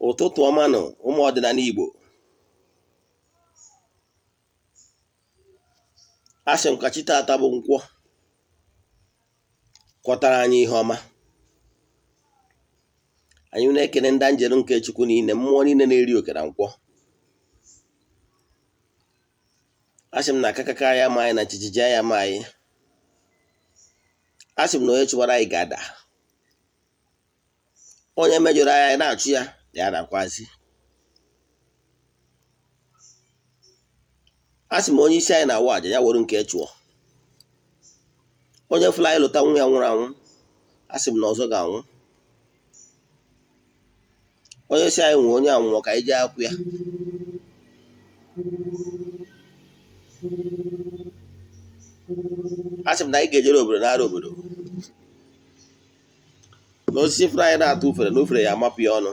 Ụtụtụ ọma nụ ụmụ ọdịnala Igbo. Asị m ka chi taata bụ nkwọ kwọtara anyị ihe ọma. Anyị na-ekene ndị anjelu nke Chukwu niile, mmụọ niile na-eri oke na nkwọ. Asị m na akakaka ya ama anyị na jijiji ya ama anyị. Asị m na onye chụwara anyị ga-ada. Onye mejọrọ anyị na-achụ ya, ya dakwazi. Asị m onye isi anyị na-awụ aja ya were nke chụọ. Onye fụla anyị lụta nwa ya nwụrụ anwụ, asị m na ọzọ ga-anwụ. Onye si anyị nwụọ onye anwụọ ka anyị jee akwụ ya. Asị m na anyị ga-ejere obodo nara obodo. Na osisi fụrụ anyị na-atụ ufere na ufere ya amapụ ya ọnụ.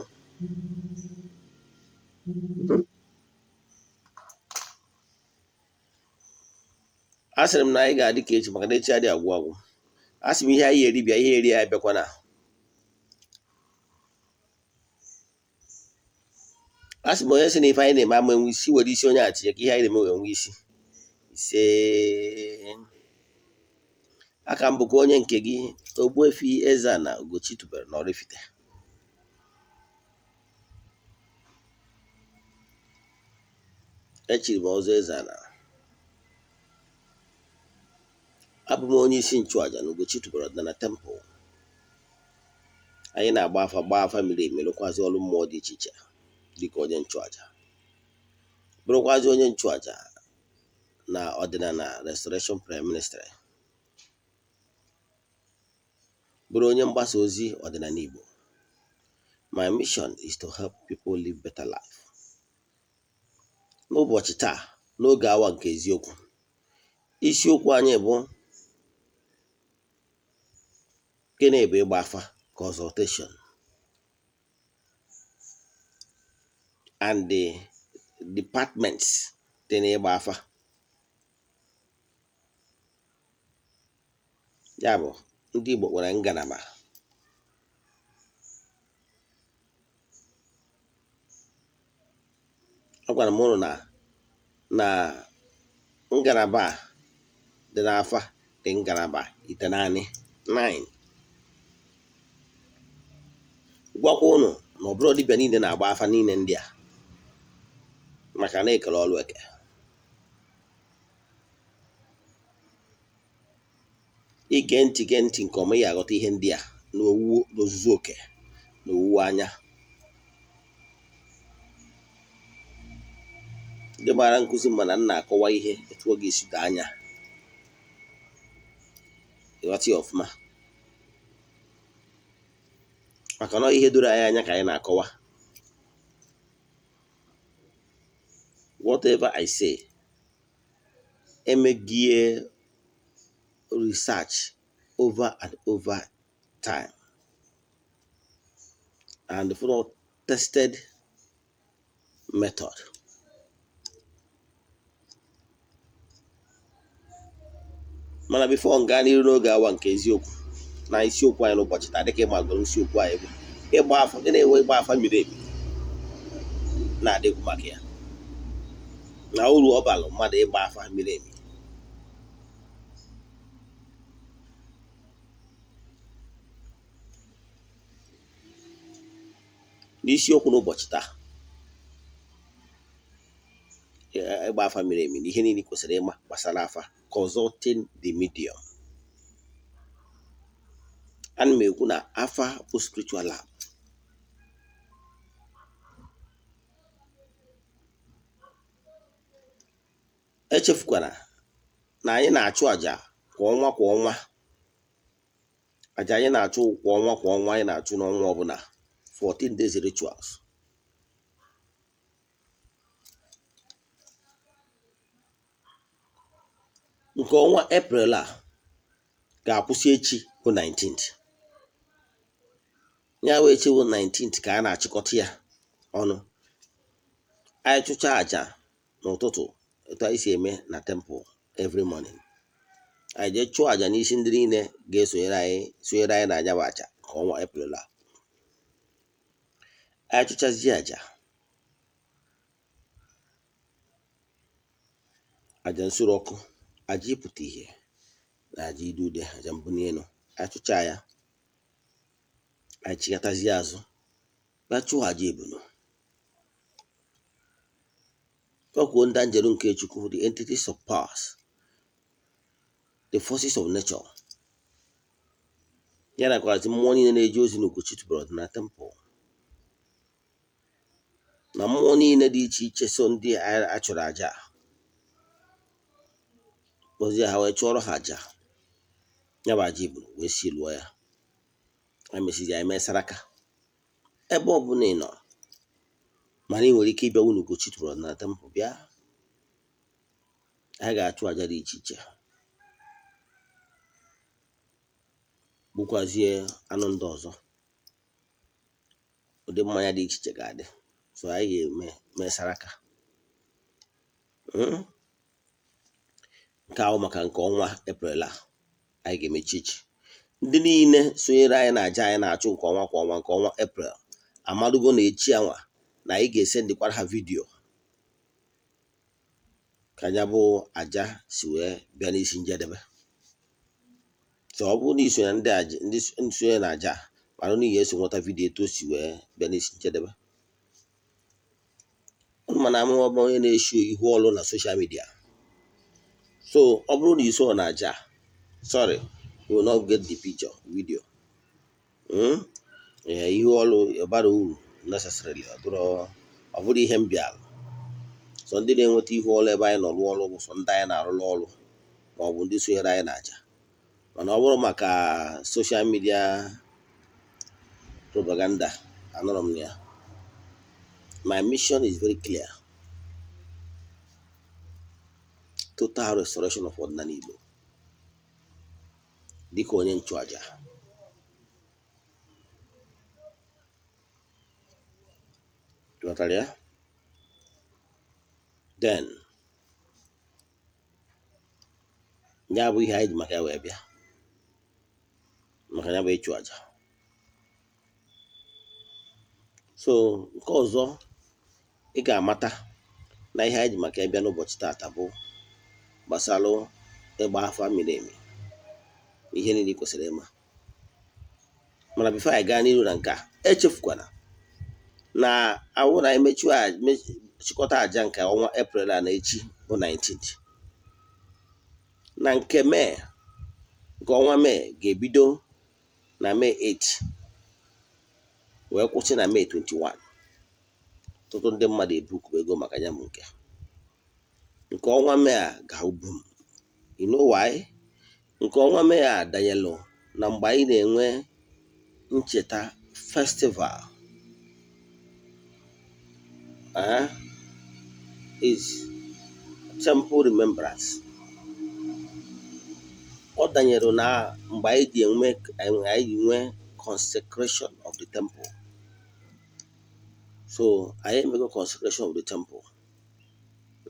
Asịrị m na anyị ga-adị ka echi maka na echi adịghị agwụ agwụ. Asị m ihe anyị eri bịa ihe eri ya abịakwana. Asị m onye sị na ife anyị na-eme ama enwe isi were isi onye a tinye ka ihe anyị na-eme wee nwee isi. Ise aka m bụkwa onye nke gị Ogbuefi Eze-Ana Ugochi tubelu na Oraifite. Echiri m ọzọ Eze-Ana. Abụ m onye isi nchụaja na Ugochi tubelu ọdịnala temple. Anyị na-agba afa gbaa afa miri emi, rụkwazi ọrụ mmụọ dị iche iche dịka onye nchụaja, bụrụkwazi onye nchụaja na ọdịnala Restoration Prayer Ministry, bụrụ onye mgbasa ozi ọdịnala Igbo. My mission is to help people live better life. N'ụbọchị taa, n'oge awa nke eziokwu, isiokwu anyị bụ gịnị bụ ịgba afa consultation and the departments dị n'ịgba afa. Ya bụ ndị Igbo nwere ngalaba. Agwara m ụnụ na ngalaba a dị n'afa dị ngalaba itenaanị 9. Gwakwa ụnụ na ọ bụrụ dibịa niile na-agba afa niile ndị a, maka na ekele ọlụ eke. Ige ntị gee ntị nke ọma, ya aghọta ihe ndị a n'owu n'ozuzu oke na owuwe anya. Ndị maara nkụzi mana m na-akọwa ihe etu ọ ga-esi doo anya, ịghọta ya ọfụma, maka na ihe doro anyị anya ka anyị na-akọwa. Whatever I say, emegie research over and over time and follow tested method. Mana before m gaa n'iru n'oge awa nke eziokwu na isiokwu anyị n'ụbọchị taa, dịka ịmagoro isiokwu anyị bụ ịgba afa, gịnị na-enwe ịgba afa miri emi na-adịkwu maka ya na uru ọ balụ mmadụ ịgba afa miri emi. N'isiokwu n'ụbọchị taa, ịgba afa miri emi na ihe niile kwesịrị ịma gbasara afa, consulting the medium. Ana m ekwu na afa bụ spiritual lab. Echefukwara na anyị na-achụ àjà kwa ọnwa kwa ọnwa. Àjà anyị na-achụ kwa ọnwa kwa ọnwa, anyị na-achụ n'ọnwa ọbụla 14 days rituals. Nke ọnwa April a ga-akwụsị echi bụ 19th. Ya wee echi bụ 19th ka a na-achịkọta ya ọnụ. Anyị chụcha àjà n'ụtụtụ etu anyị si eme na temple every morning. Anyị jee chụọ àjà n'isi ndị niile ga-esonyere anyị sonyere anyị na anya bụ àjà nke ọnwa April a. Anyị chụchazie àjà, àjà nsure ọkụ, àjà ịpụta ihe na àjà ide ude, àjà mbuni elu, anyị chụcha ya, anyị chịghatazie azụ bịa chụọ àjà ebunu. Kpọkuo ndị anjelu nke Chukwu, the entities of powers, the forces of nature, ya nakwazi mmụọ niile na-eje ozi n'Ugochi tubelu ọdịnala temple na mmụọ niile dị iche iche so ndị a chụrụ àjà kpọzie ha wee chụọrọ ha àjà, ya bụ àjà ebunu wee si lụọ ya. Anyị mesizi anyị mee saraka ebe ọ bụla ị nọ, mana ị nwere ike ịbịa n'Ugochi tubelu ọdịnala temple bịa. Anyị ga-achụ àjà dị iche iche, gbukwazie anụ ndị ọzọ, ụdị mmanya dị iche iche ga-adị. So anyị ga-eme mee saraka. Nke ahụ maka nke ọnwa Eprel a anyị ga-emechi echi. Ndị niile sonyere anyị na àjà anyị na-achụ nke ọnwa kwa ọnwa nke ọnwa Eprel amadugo na echi anwa na anyị ga-esendikwara ha vidiyo ka ya bụ àjà si wee bịa n'isi njedebe. So ọ bụrụ na isonye ndị sonye na àjà mara na ị ga-eso nweta vidiyo etu o si wee bịa n'isi njedebe. Ụnụ mana amụ ọ bụ onye na-esho ihu ọlụ na social media. So ọ bụrụ na iso na àjà, sorry, you will not get the picture video. Ihu ọlụ bara uru necessarily, ọ bụrụ ihe m bịara. So ndị na-enweta ihu ọlụ ebe anyị nọ rụọ ọrụ bụ sọ ndị anyị na-arụrụ ọrụ ma ọ bụ ndị sonyere anyị na àjà. Mana ọ bụrụ maka social media propaganda, anọrọ m na ya. My mission is very clear: total restoration of ọdịnala Igbo dịka onye nchụaja. Ghọtara ya? Then ya bụ ihe anyị ji maka ya wee bịa, maka ya bụ ịchụ àjà. So nke ọzọ ị ga-amata na ihe anyị ji maka ya bịa n'ụbọchị taata bụ gbasara ịgba afa miri emi, ihe niile ị kwesịrị ịma. Mana before anyị gaa n'iru na nke a, echefukwana na awụ na emechu chịkọta àjà nke ọnwa Eprel a na echi bụ 19th, na nke Mee, nke ọnwa Mee ga-ebido na Mee 8 wee kwụsị na Mee 21. Ọtụtụ ndị mmadụ ebuku ego maka ya bụ nke ọnwa Mee a ga-abụ m. You know why? Nke ọnwa Mee a danyelụ na mgbe anyị na-enwe ncheta festival is temple remembrance. Ọ danyere na mgbe anyị ji enwe anyị nwee consecration of the temple. So anyị emego consecration of the temple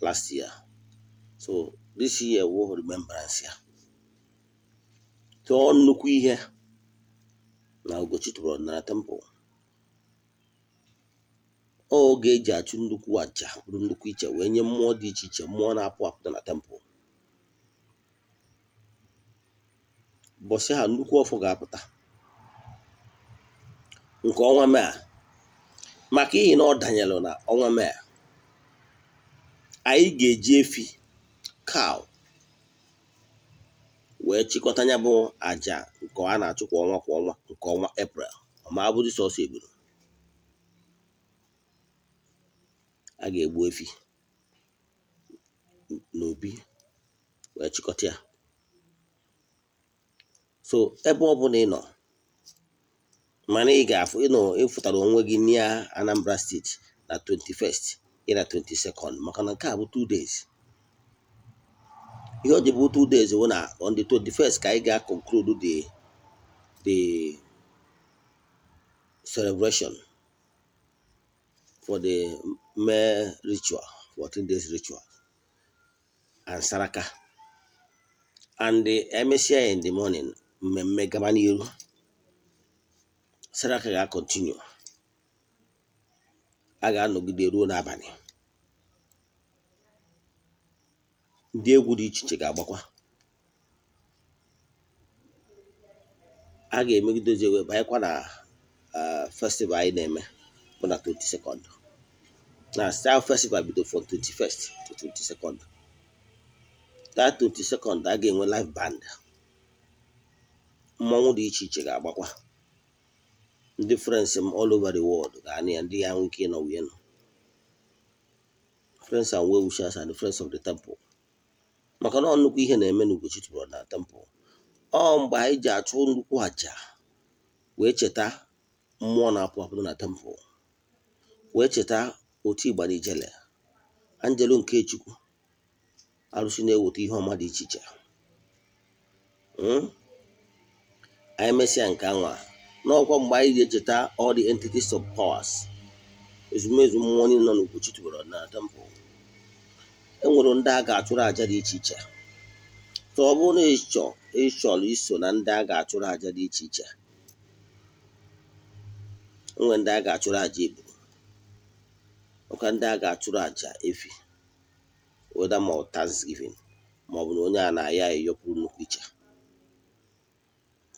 last year, so this year wo remembrance ya. Tụọ nnukwu ihe na Ugochi tụrụ ọdịnala temple, oge eji achụ nnukwu àjà bụrụ nnukwu iche wee nye mmụọ dị iche iche, mmụọ na-apụ apụta na temple. Bọsị ha nnukwu ọfọ ga-apụta nke ọnwa Mee a. Maka ihi na ọ danyelụ na ọnwa Mee a, anyị ga-eji efi cow wee chịkọta ya bụ àjà nke a na-achụ kwa ọnwa kwa ọnwa nke ọnwa Eprel. Ma abụrụ sọsọ eburu, a ga-egbu efi n'obi wee chịkọta ya. So ebe ọ bụla ị nọ, mana ị ga-afụ ịnọ ịfụtara onwe gị near Anambra State na 21st ị na 22nd, maka na nke a bụ 2 days. Ihe ọ ji bụ 2 days bụ na on the 21st ka anyị ga-conclude the celebration for the May ritual, 14 days ritual and saraka, and the emesịa in the morning mmemme gaba n'iru, saraka ga-continue. A ga-anọgide ruo n'abalị. Ndị egwu dị iche iche ga-agbakwa. A ga-emegidezi wee banyekwa na festival anyị na-eme bụ na 22nd. Na Style Festival bido from 21st to 22nd. That 22nd a ga-enwe live band. Mmọnwụ dị iche iche ga-agbakwa. Ndị friends m all over the world ga-anụ ya, ndị ya nwee ike ịnọ wee nọ. Friends and well wishers and the friends of the temple. Maka na ọ nnukwu ihe na-eme n'Ugochi tubelu na temple. Ọ mgbe anyị ji achụ nnukwu àjà wee cheta mmụọ na-apụ apụ na temple, wee cheta otu Igba na Ijele, Angelo nke Chukwu, arụsị na-eweta ihe ọma dị iche iche. Anyị mesịa nke anwa n'ọkwa mgbe anyị ji echeta all the entities of powers, ezumezu mmụọ niile nọ n'Ugochi tubelu na temple. E nwere ndị a ga-achụrụ àjà dị iche iche. So ọ bụrụ na ị chọrọ iso na ndị a ga-achụrụ àjà dị iche iche, enwere ndị a ga-achụrụ àjà ebulu, ọkwa ndị a ga-achụrụ àjà efi, whether ma ọ Thanksgiving ma ọ bụ na onye a na-aya ayịyọ pụrụ nnukwu iche.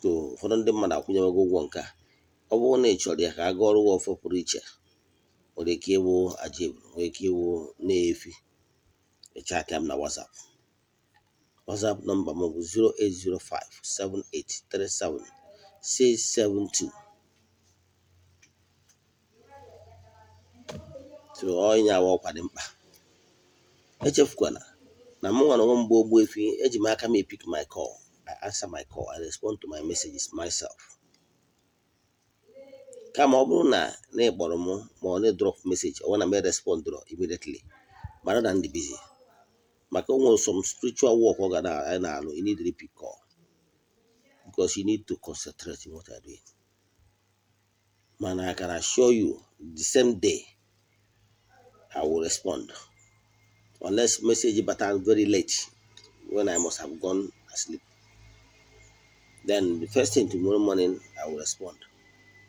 So ụfọdụ ndị mmadụ akwụnyewego ụgwọ nke a. Ọ bụrụ na ị chọrọ ya ka a gụọrọ gị ọfọ pụrụ iche, nwere ike ịwụ àjà ebulu, nwere ike ịwụ na-efi, chat m na WhatsApp. WhatsApp nọmba m bụ 08057837672. So onye awa ọkwa dị mkpa. Echefukwana na mụ nwere onwe m bụ Ogbuefi, eji m aka m epick my call. I answer my call, I respond to my messages myself. Kama ọ bụrụ na ị kpọrọ m ma ọ na-drop message, ọ na m respond immediately, mara na ndị busy. Maka o nwere some spiritual work ọ ga na anyị na-alụ, you need to pick call because you need to concentrate in what you are doing. Mana I can assure you the same day I will respond, unless message bata very late when I must have gone asleep. Then the first thing tomorrow morning I will respond.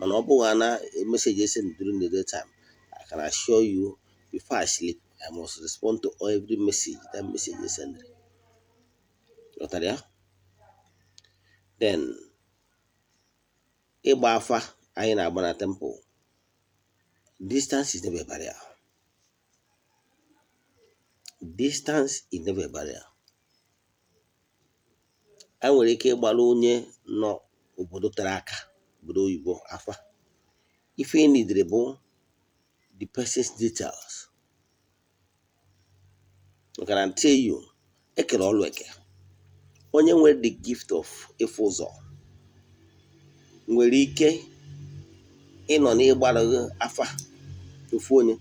Mana ọ bụghị na message send during the daytime, I can assure you before I sleep I must respond to every message that message is sent. Ghọtara ya? Then ịgba afa anyị na-agba na temple, distance is never a barrier. Distance is never a barrier. A nwere ike ịgbara onye nọ obodo tere aka, obodo oyibo afa. Ife ị nidere bụ the person's details. I can tell you, ekere ọlụ eke. Onye nwere the gift of ịfụ ụzọ nwere ike ịnọ n'ịgbara gị afa ofu onye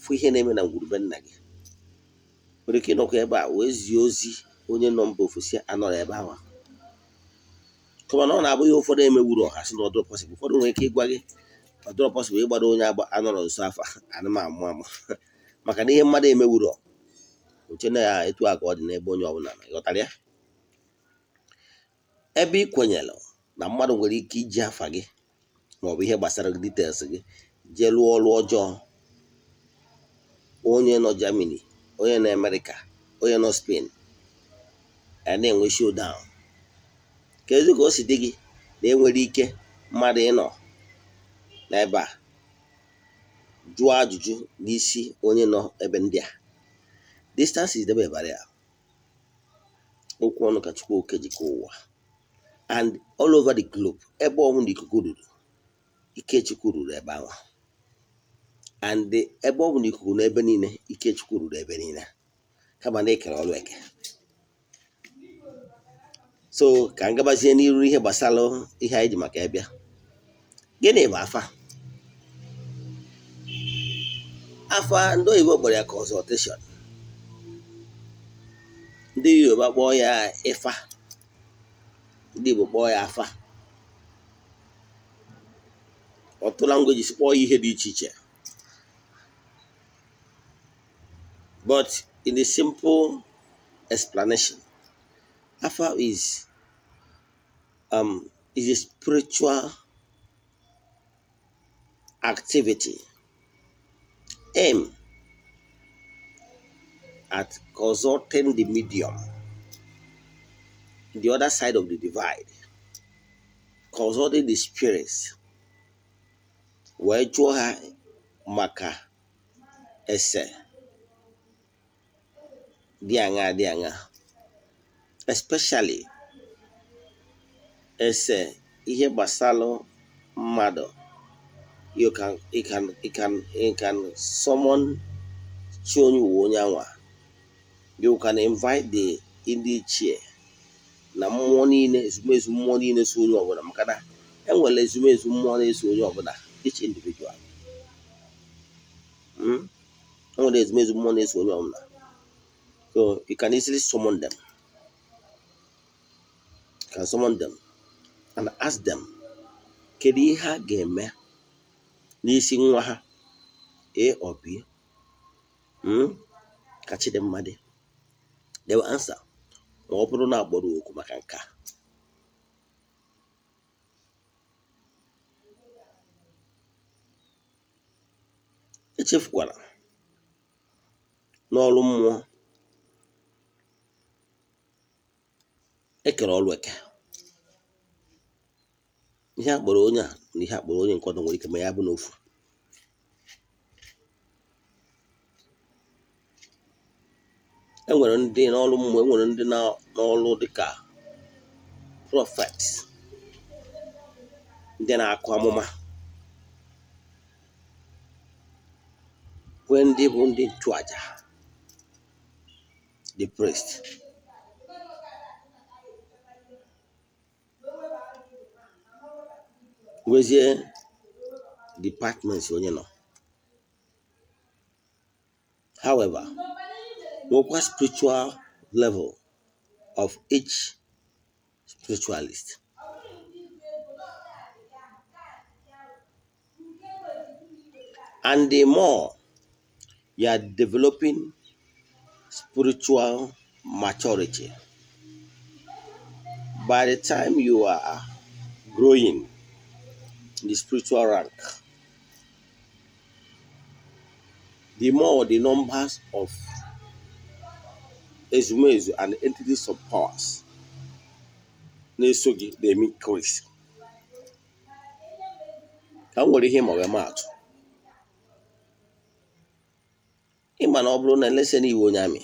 fụ ihe na-eme na ngwurube nna gị. Nwere ike ịnọkwa ebe a wee zie ozi onye nọ mba ofesi anọrọ ebe ahụ. Kama na ọ na-abụ ihe ụfọdụ emewuru ọha sị na ọ dịrọ possible. Ụfọdụ nwere ike ịgwa gị ọ dịrọ possible ịgbara onye anọrọ nso afa, ana m amụ amụ. Maka na ihe mmadụ emewuru oche na ya etu a ka ọ dị n'ebe onye ọbụla nọ. Ịghọtara ya? Ebe ị kwenyere na mmadụ nwere ike iji afa gị maọbụ ihe gbasara details gị jee lụọ ọrụ ọjọọ, onye nọ Germany, onye nọ America, onye nọ Spain, a na-enwe showdown. Kedu ka o si dị gị na enwere ike mmadụ ịnọ n'ebe a jụọ ajụjụ n'isi onye nọ ebe ndị a? Distance is never a barrier. Okwu ọnụ ka Chukwu oke jikọ ụwa. And all over the globe, ebe ọbụla ikuku ruru, ike Chukwu ruru ebe ahụ. And ebe ọbụla ikuku n'ebe niile, ike Chukwu ruru ebe niile. Kama na ekere ọlụ eke. So ka m gabazie n'iru ihe gbasara ihe anyị ji maka ya bịa. Gịnị bụ afa? Afa ndị oyibo kpọrọ ya consultation. Ndị Yoruba kpọọ ya ịfa. Ndị Igbo kpọọ ya afa. Ọtụtụ languages kpọọ ya ihe dị iche iche. But in a simple explanation, afa is a spiritual activity Aim at consulting the medium, the other side of the divide, consulting the spirits, wee jụọ ha maka ese dị aṅaa dị aṅaa, especially ese ihe gbasara mmadụ. You can summon chi onye uwe onye anwa. You can invite the ndị ichie na mmụọ niile, ezumezu mmụọ niile so onye ọbụla, maka na enwere ezumezu mmụọ na-eso onye ọbụla, each individual. Enwere ezumezu mmụọ na-eso onye ọbụla, so you can easily summon them. You can summon them and ask them kedu ihe ha ga-eme n'isi nwa ha A or B, ka Chidimma dị. They will answer ma ọ bụrụ na akpọrọ oku maka nke a. Echefukwala n'ọrụ mmụọ ekere ọrụ eke. Ihe a kpọrọ onye a na ihe a kpọrọ onye nke ọzọ nwere ike ma ya bụ n'ofu. Enwere ndị n'ọrụ mmụọ, enwere ndị n'ọrụ dịka prophets, ndị na-akụ amụma, nwee ndị bụ ndị nchụaja, the priest. Nwezie departments onye nọ. However, nwekwa spiritual level of each spiritualist. And the more you are developing spiritual maturity, by the time you are growing in the spiritual rank, the more the numbers of ezumezu and entities of powers na-eso gị na-eme increase. Ka m nwere ihe ma ọ bụ atụ, ịma na ọ bụrụ na elese na iwe onye amị,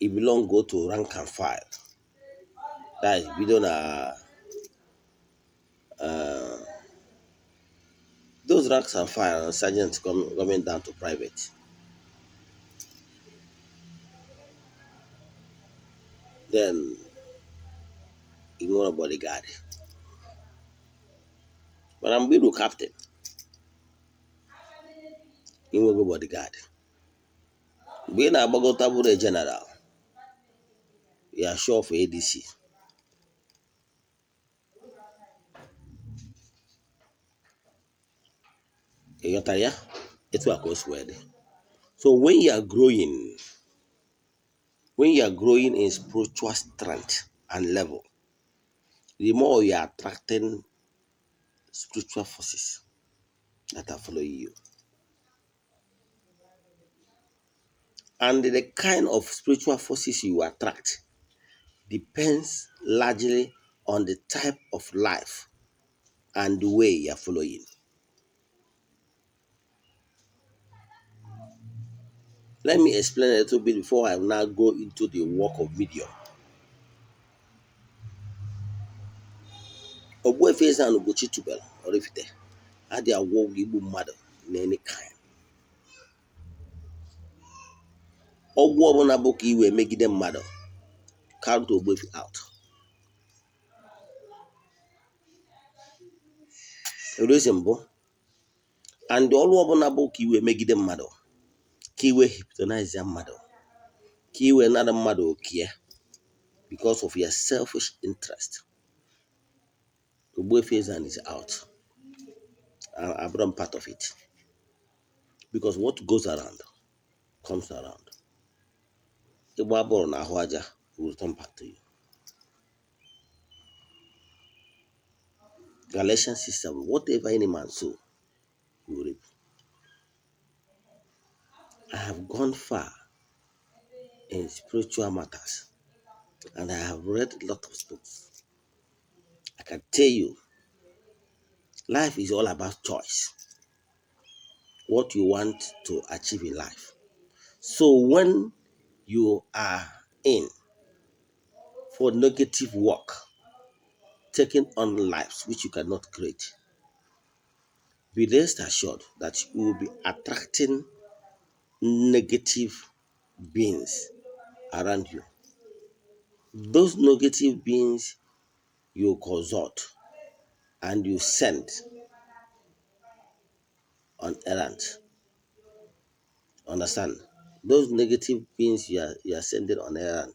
you belong go to rank and file, that is bido na those ranks and file and sergeants coming down to private. Then ị nwere bodyguard. Mana mgbe ị ru captain, ị nwego bodyguard. Mgbe ị na-agbagota bụrụ a general, you are sure for ADC. Ị ghọtara ya? Etu a ka o si wee dị. So when you are growing in spiritual strength and level, the more you are attracting spiritual forces that are following you. And the kind of spiritual forces you attract depends largely on the type of life and the way you are following. Let me explain a little bit before I now go into the work of medium. Ogbuefi Eze-Ana Ugochi tubelu Oraifite adịghị agwọ ọgwụ igbu mmadụ in any kind. Ọgwụ ọbụla bụ ka i wee megide mmadụ, count Ogbuefi out. Reason bụ and ọrụ ọbụla bụ ka i wee megide mmadụ, ka i wee hypnotize mmadụ, ka i wee nara mmadụ oke ya because of your selfish interest, Ogbuefi Eze-Ana is out. I'm part of it. Because what goes around comes around. Ịgba bọọlụ n'ahụ aja will return back to you. Galatians 6:7, whatever any man sow, he will reap. I have gone far in spiritual matters and I have read a lot of books. I can tell you, life is all about choice, what you want to achieve in life. So when you are in for negative work, taking on lives which you cannot create, be rest assured that you will be attracting negative beings around you. Those negative beings you consult and you send on errand. Understand? Those negative beings you are sending on errand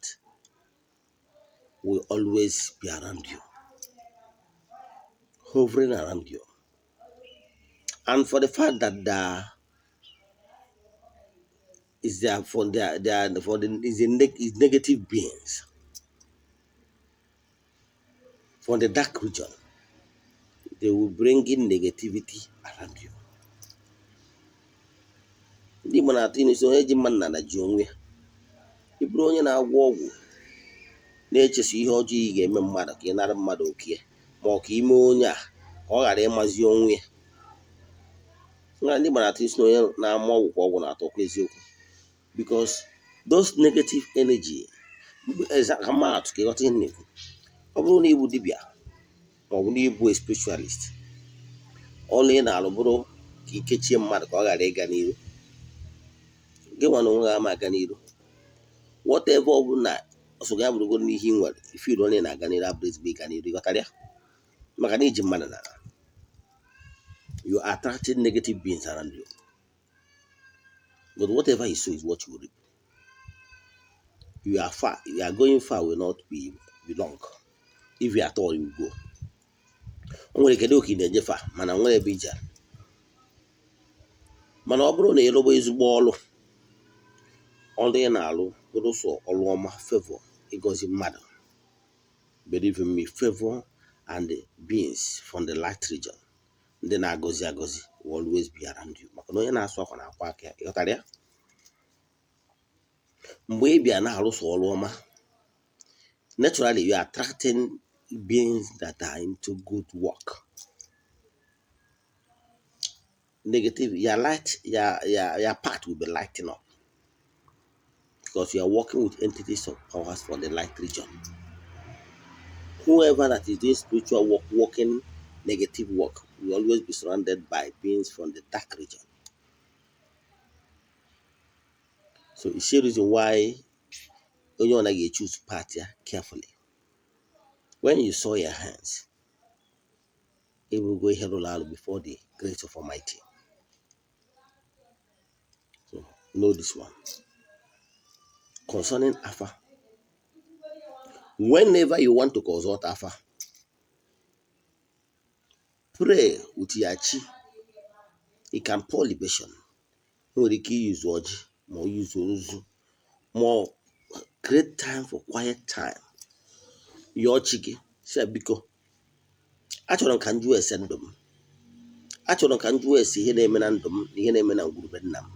will always be around you, hovering around you. And for the fact that there is there for there for the is a neg- is negative beings from the dark region, they will bring in negativity around you. Ndị Igbo na-atụ ilu sị onye ji mma nna na ji onwe ya. Ị bụrụ onye na-agwọ ọgwụ na-echeso ihe ọjọọ ị ga-eme mmadụ ka ị nara mmadụ oke ya, ma ọ ka ime onye a ka ọ ghara ịmazi onwe ya. Ndị Igbo na-atụ isi na onye na-ama ọgwụ ka ọgwụ na-atọkwa eziokwu, because those negative energy. Ka mmadụ ka ịghọta ihe m na-ekwu, ọ bụrụ na ịbụ dibịa ma ọ bụ na ịbụ a spiritualist, ọlụ ị na-alụ bụrụ ka ikechie mmadụ ka ọ ghara ịga n'iru, gị nwa na onwe gị ama aga n'iru. Whatever ọ bụla ọsọ gị abụrụgo n'ihe ị nwere ife iru onye na-aga n'iru abụrụ ezigbo ịga n'iru. Ịghọtara ya? Maka na iji mmadụ n'ala, you are attracting negative beings around you. But whatever you sow is what you reap. You are far, you are going far will not be long. If you at all, you go. O nwere kedu oke ị na-eje fa, mana nwere ebe ije. Mana ọ bụrụ na ị rụba ezigbo ọrụ, ọrụ ị na-alụ bụrụ sọ ọrụ ọma, favor, ịgọzi mmadụ, believe in me, favor and the beings from the light region, ndị na-agọzi agọzi, will always be around you, maka na onye na-asụ akwa na-akwa aka ya. Ịghọtara ya? Mgbe ị bịa na-arụsọ ọrụ ọma, naturally you are attracting beings that are into good work. Negative, your light, your path will be lighting up because you are working with entities of powers from the light region. Whoever that is doing spiritual work, working negative work, will always be surrounded by beings from the dark region. So it's a reason why onye ọ naghị choose path ya carefully. When you saw your hands, it will go ihe rụrụ arụ before the grace of Almighty. So know this one. Concerning Afa, whenever you want to consult Afa, pray with your chi. You can pour libation. Ị nwere ike iyuzu ọjị ma ọ yuzuo nzu, ma ọ create time for quiet time. Yọọ chi gị, sị ya, biko, achọrọ m ka m jụọ ese ndụ m, achọrọ m ka m jụọ ese ihe na-eme na ndụ m na ihe na-eme na ngwurube nna m.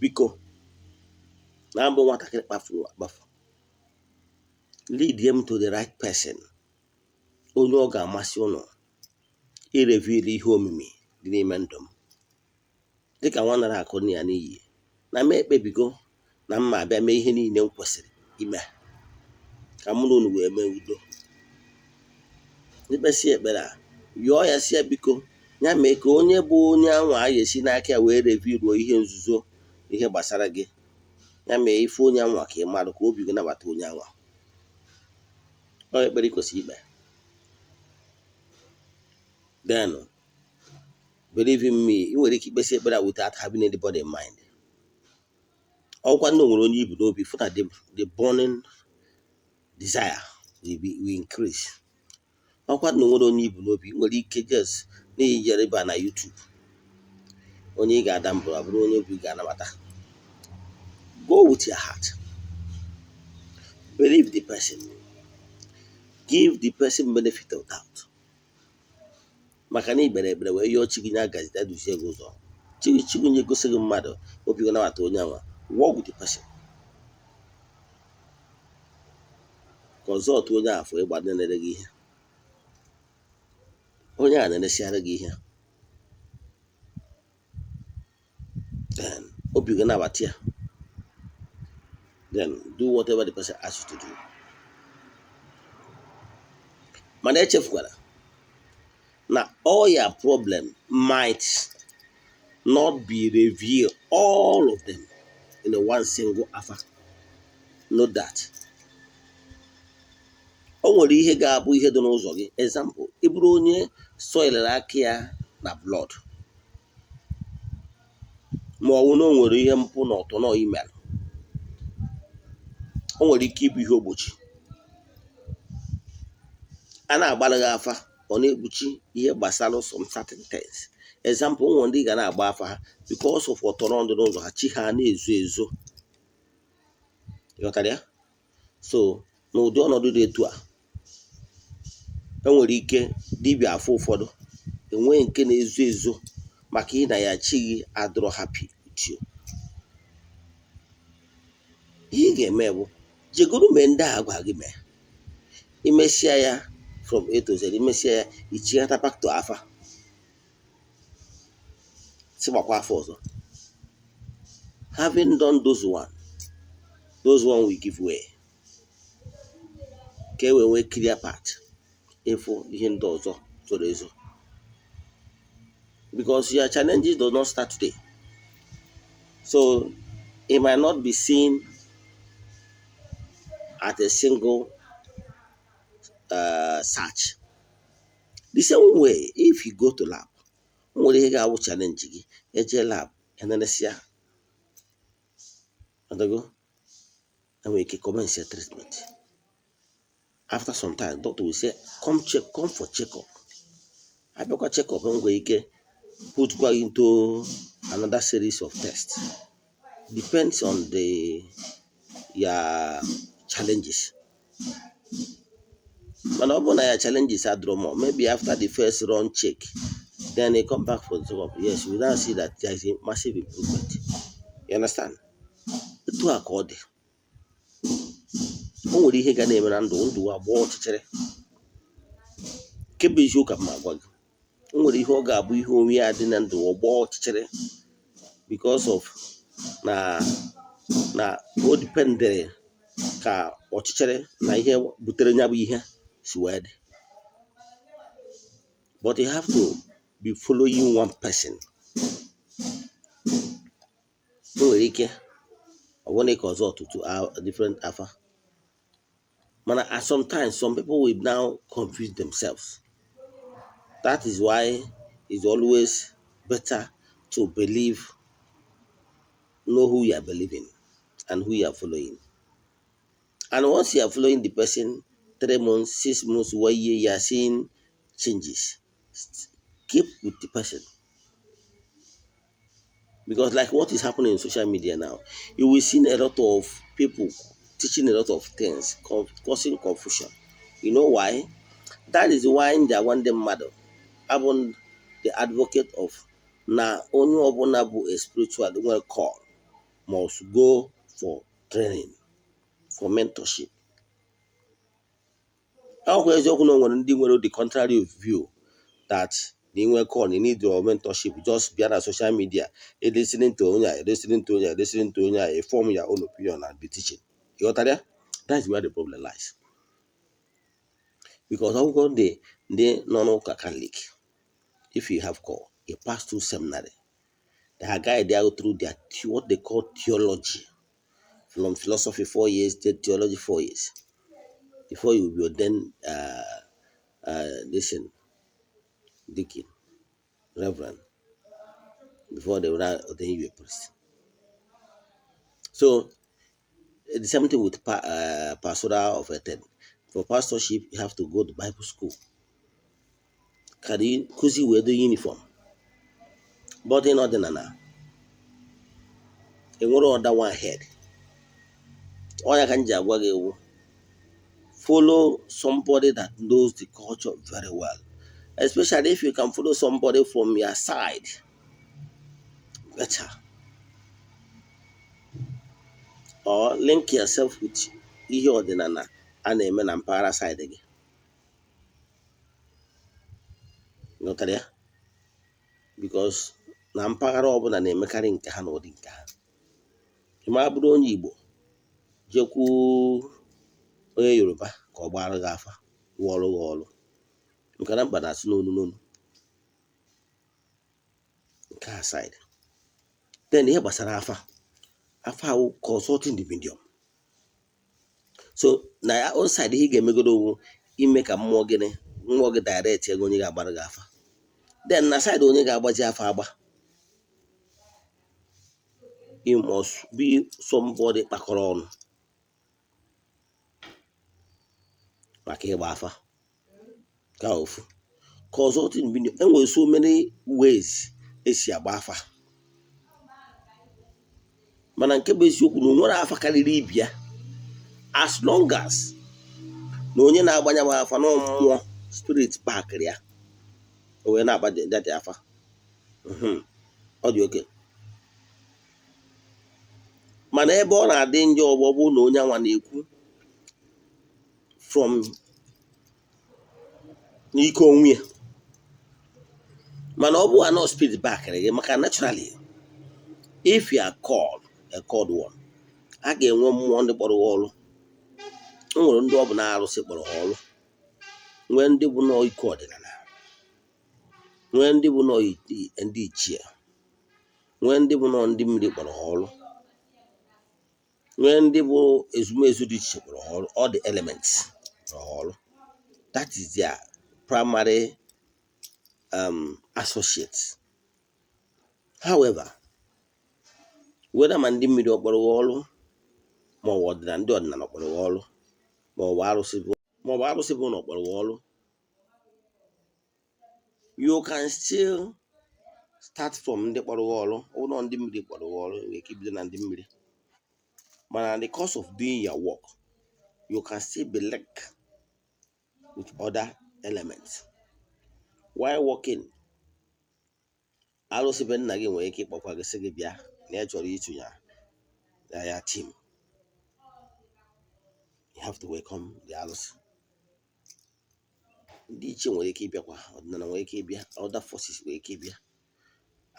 Biko, na mbụ nwatakịrị kpafuru akpafu, lead him to the right person, onye ọ ga-amasị ụnụ ireveal ihe omimi dị n'ime ndụ m dịka nwa nara akụ nna ya n'iyi, na m ekpebigo na mma abịa mee ihe niile m kwesịrị ime ka mụ na unu wee mee udo. Ikpesi ekpere a, yọọ ya, si ya biko, ya mee ka onye bụ onye anwa a ga-esi n'aka ya wee revealuo ihe nzuzo, ihe gbasara gị, ya mee ife onye anwa ka ị marụ, ka obi gị nabata onye anwa. Ọ ekpere ị kwesịrị ikpe. Then believe in me, ị nwere ike ikpesi ekpere a without having anybody in mind. Ọkwa na o nwere onye ibu n'obi, fụ na the burning desire will increase. Ọkwa na o nwere onye ibu n'obi, ị nwere ike just na-ijere ịba na YouTube, onye ị ga-ada mbụ abụrụ onye obi ga-anabata. Go with your heart, believe the person, give the person benefit of doubt, maka na ikpere ekpere wee yọọ chi gị, ya gazita duzie gị ụzọ. Chukwu nye gosi gị mmadụ, obi gị nabata onye anwa, work with the person. Consult onye afọ ịgba na-enere gị ihe. Onye a na-eresiara gị ihe. Then obi gị nabata ya. Then do whatever the person asks you to do. Mana echefukwara na all your problem might not be revealed, all of them, in a one single afa. Note that. O nwere ihe ga-abụ ihe dị n'ụzọ gị. Example, ị bụrụ onye soilere aka ya na blood, ma ọ bụ na o nwere ihe mpụ na ọtọ na email, o nwere ike ịbụ ihe ogbochi. A na-agbara gị afa, ọ na-ekpuchi ihe gbasara some certain things. Example, ụmụ ndị ga na-agba afa ha because of ọtọrọ ndụ n'ụzọ ha, chi ha na-ezo ezo. Ịghọtara ya? So n'ụdị ọnọdụ dị etu a, enwere ike dibịa afọ ụfọdụ enwee nke na-ezo ezo maka ị na ya chi gị adịrọ happy with you. Ihe ị ga-eme bụ jegoro mee ndị a gwa gị mee. Imesịa ya from A to Z, imesịa ya ichighata back to afa, si gbakwa afọ ọzọ. Having done those one will give way ka e wee nwee clear path ịfụ ihe ndị ọzọ zoro ezo, because your challenges do not start today, so it might not be seen at a single search. The same way, if you go to lab, nwere ihe ga-awụ challenge gị, eje lab enenesia adago, enwere ike commence treatment. After some time, doctor will say, come check, come for checkup. Abịakwa checkup, enwere ike put kwa into another series of tests. Depends on the your challenges. Mana ọ bụrụ na ya challenges adịrọ more, maybe after the first run check, then they come back for the checkup. Yes, we now see that there is a massive improvement. You understand? Etu a ka ọ dị. O nwere ihe ga na-eme na ndụ ndụ agba ọchịchịrị. Nke bụ eziokwu ka m agwa gị. O nwere ihe ọ ga-abụ ihe onwe ya dị na ndụ ọgba ọchịchịrị because of na o dependere ka ọchịchịrị na ihe butere ya bụ ihe si wee dị. But you have to be following one person. O nwere ike ọ bụrụ na ị ọzọ ọtụtụ different afa. Mana at sometimes some people will now confuse themselves. That is why it's always better to believe, know who you are believing and who you are following. And once you are following the person, 3 months, 6 months, 1 year, you are seeing changes. Keep with the person. Because like what is happening in social media now, you will see a lot of people teaching a lot of things, causing confusion. You know why? That is why ndị agwa ndị mmadụ abụ the advocate of na onye ọbụla bụ a spiritual nwere call must go for training, for mentorship. Ọkwa eziokwu na o nwere ndị nwere the contrary view that na inwe call, you need your mentorship, just bịa na social media, listening to onye a, listening to onye a, listening to onye a, form your own opinion and be teaching. You ghọtara ya? That is where the problem lies. Because akwụkwọ ndị ndị nọ n'ụka Catholic, if you have call, you pass through seminary. They are guide out through their what they call theology. From philosophy 4 years, then theology 4 years. Before you will be ordained, listen, deacon, reverend, before they will now ordain you a priest. So the same thing with pastoral of a ten. For pastorship, you have to go to Bible school. Can you kuzi wear the uniform? But in ọdịnala, enwere other one head. Ọ ya ka m ji agwa gị ewu, follow somebody that knows the culture very well. Especially if you can follow somebody from your side. better, or link yourself with ihe ọdịnala a na-eme na mpaghara side gị. Ghọtara ya? Because na mpaghara ọbụla na-emekarị nke ha n'ụdị nke ha. Ị ma bụrụ onye Igbo jekwu onye Yoruba ka ọ gbaara gị afa, rụọrọ gị ọrụ, nke na mkpa na-asụ n'onu n'onu nke a side. Then ihe gbasara afa, afa awụ consulting the medium. So na ya own side, ihe ị ga-emegodo wụ ime ka mmụọ gịnị, mmụọ gị direct ego onye ga-agbara gị afa. Then na side onye ga-agbaji afa agba, you must be somebody kpakọrọ ọnụ maka ịgba afa. Ka ofu consulting medium, enwere so many ways esi agba afa, mana nke bụ eziokwu na o nwere afa karịrị ibe ya, as long as na onye na-agbanya m afa na mmụọ spirit bakịrị ya, o wee na-agba that afa. Ọ dị oke. Mana ebe ọ na-adị njọ ọgbọ bụ na onye anwa na-ekwu from n'ike onwe ya, mana ọ bụ anọ spirit bakịrị gị, maka naturally if you are called a called one, a ga-enwe mmụọ ndị kpọrọ ha ọrụ. O nwere ndị ọ bụ na arụsị kpọrọ ha ọrụ, nwee ndị bụ nọọ ike ọdịnala, nwee ndị bụ nọọ ndị ichie, nwee ndị bụ nọọ ndị mmiri kpọrọ ha ọrụ, nwee ndị bụ ezumezu dị iche kpọrọ ha ọrụ. All the elements kpọrọ ha ọrụ. That is their primary associates. However, whether ma ndị mmiri ọ kpọrọ ha ọrụ, ma ọ bụ ọdịnala, ndị ọdịnala kpọrọ ha ọrụ, ma ọ bụ arụsị bụ, ma ọ bụ arụsị bụ na ọ kpọrọ ha ọrụ, you can still start from ndị kpọrọ ha ọrụ. Ụlọ ndị mmiri kpọrọ ha ọrụ, nwere ike ibido na ndị mmiri, mana the course of doing your work, you can still be linked with other elements while working. Arụsị be nna gị nwere ike ịkpọkwa gị, sị gị bịa na ya chọrọ ịtụnye na ya team. You have to welcome the arụsị. Ndị ichie nwere ike ịbịakwa, ọdịnala nwere ike ịbịa, other forces nwere ike ịbịa.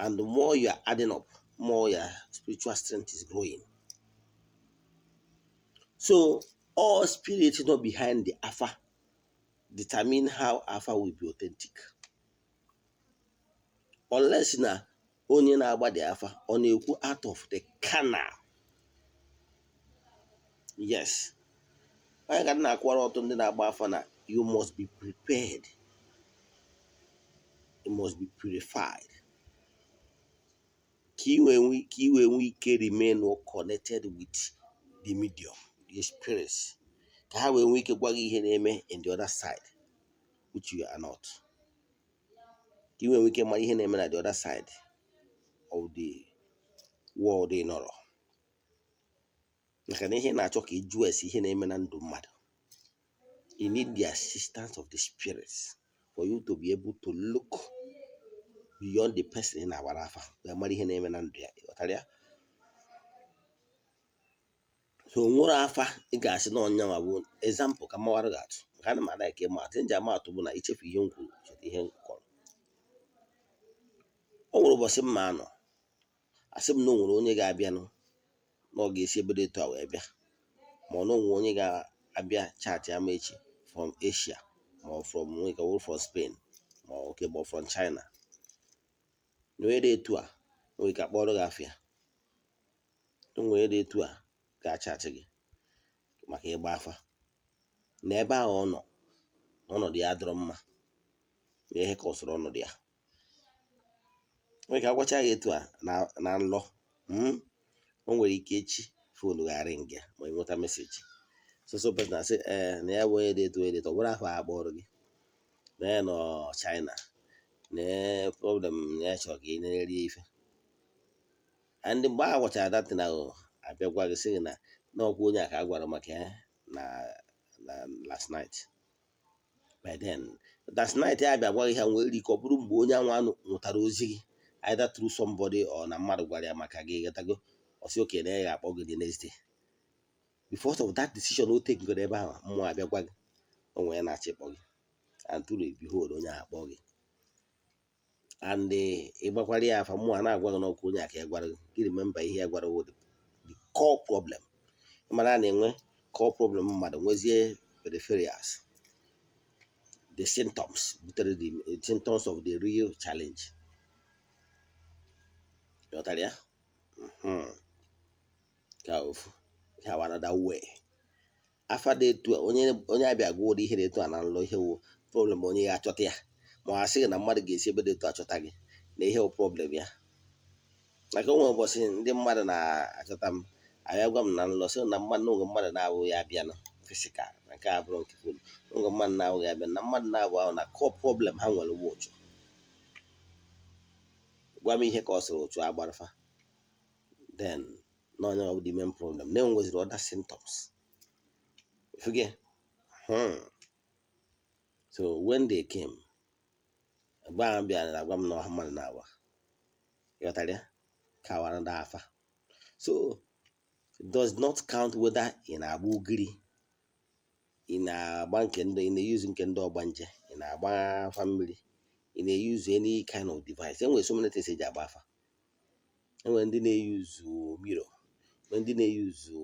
And the more you are adding up, more your spiritual strength is growing. So all spirit not behind the afa determine how afa will be authentic, unless na onye na-agba the afa ọ na-ekwu out of the canal. Yes, onye ka na-akwara ọtụ ndị na-agba afa na you must be prepared, you must be purified, ka ị wee nwee ike remain connected with the medium, the spirits, ka ha wee nwee ike gwa gị ihe na-eme in the other side which you are not, ka ị wee nwee ike mara ihe na-eme na the other side of the world ị nọrọ, maka na ihe ị na-achọ ka ị jụọ ese ihe na-eme na ndụ mmadụ, you need the assistance of the spirits for you to be able to look beyond the person ị na-agbara afa wee mara ihe na-eme na ndụ ya. Ịghọtara ya? So nwere afa ị ga-asị na ọnyanwa bụ example ka mawara gị atụ, maka ana m ada ike ịma atụ. Nji ama atụ bụ na ichefu ihe m kwuru, cheta ihe m kọrọ. O nwere ụbọchị mma anọ asị m na o nwere onye ga-abịanụ, na ọ ga-esi ebe dị etu a wee bịa, ma ọ na onwe onye ga-abịa chat ama echi from Asia, ma ọ from nwere ike wụrụ from Spain, ma ọ okay, ma ọ from China, na onye dị etu a nwere ike akpọrọ gị afịa, onwe onye dị etu a ga-achatị gị maka ịgba afa, na ebe ahụ ọ nọ na ọnọdụ ya adịrọ mma, na ihe ka ọsọrọ ọnọdụ ya. Nwere ike agwacha gị etu a na nlọ. O nwere ike echi phone ghara nga ma ị nweta message, so so person asị ee na ya bụ onye dị etu, onye dị etu, ọ bụrụ afọ a kpọrọ gị, na ya nọ China, na problem na ya chọrọ ka ị na-eri ife. And mgbe a gwachara that na abịa gwa gị, sị gị na n'ọkwa onye a ka a gwara maka ya na last night. By then last night ya bịa gwa gị, ha nwere ike ọ bụrụ mgbe onye anwa nwụtara ozi gị either through somebody or na mmadụ gwara ya maka gị, ghọtago? Ọ sị okay, na ya ga-akpọ gị the next day. Because of that decision o take goro ebe ahụ, mmụọ abịa gwa gị o nwere na-achọ ịkpọ gị, and truly behold, onye ahụ akpọ gị and ị gbakwara ya afa, mmụọ a na-agwa gị n'ọkụ onye a ka ya gwara gị. Gị remember ihe ya gwara gị, the core problem. Mana a na-enwe core problem mmadụ, nwezie peripherals, the symptoms butere the symptoms of the real challenge. Ghọtara ya? Ka ofu ya wụ another way afa dị etu a. Onye abịa gwa ụdị ihe dị etu a na nlọ, ihe wụ problem onye ya achọta ya, ma ọ asịghị na mmadụ ga-esi ebe dị etu achọta gị na ihe wụ problem ya. Maka onwe ụbọchị ndị mmadụ na-achọta m, abịa gwa m na nlọ, sị na mmadụ n'oge mmadụ na-abụ ya abịanụ physical, na nke a bụrụ nke phone, oge mmadụ na-abụ ya abịa na mmadụ na-abụ ahụ na core problem ha nwere wụ ụchụ. Gwa m ihe ka ọ sịrị ụchụ agbarafa, then na onye ọ bụ the main problem, na enweziri other symptoms. Forget. So when they came, gba ha bịara na agwa m na ọha mmadụ na-agba, ịghọtara ya? Ka wara ndị afa. So it does not count whether ị na-agba ugiri, ị na-agba nke ndị ị na-eyuzu, nke ndị ọgbanje, ị na-agba afa mmiri, ị na-eyuzu any kind of device. Enwere so many things eji agba afa. Enwere ndị na-eyuzu mirror, nwee ndị na-eyuzu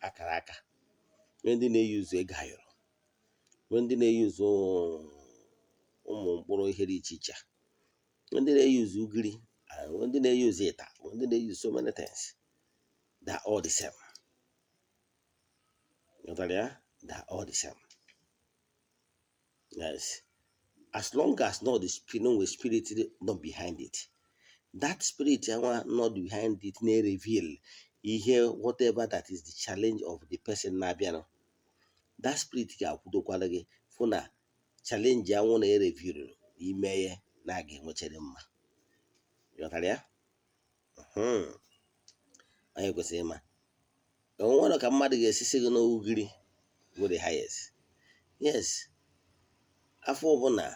akara aka, nwee ndị na-eyuzu ego ayọrọ, nwee ndị na-eyuzu ụmụ mkpụrụ ihe dị iche iche, nwee ndị na-eyuzu ugiri, nwee ndị na-eyuzu ịta, nwee ndị na-eyuzu so many things. They are all the same. Ghọtara ya? They are all the same, yes. As long as not the spirit, no spirit not behind it, that spirit anwa not behind it na-reveal ihe, whatever that is the challenge of the person na-abịanụ, that spirit ga-akwudokwara gị fụ na challenge anwụ na-ereveal ime ya na a ga-enwechere mma. Ghọtara ya? Onye kwesịrị ịma onwere ka mmadụ ga-esi sị gị n'ugiri bụ the highest. Yes, afọ ọbụla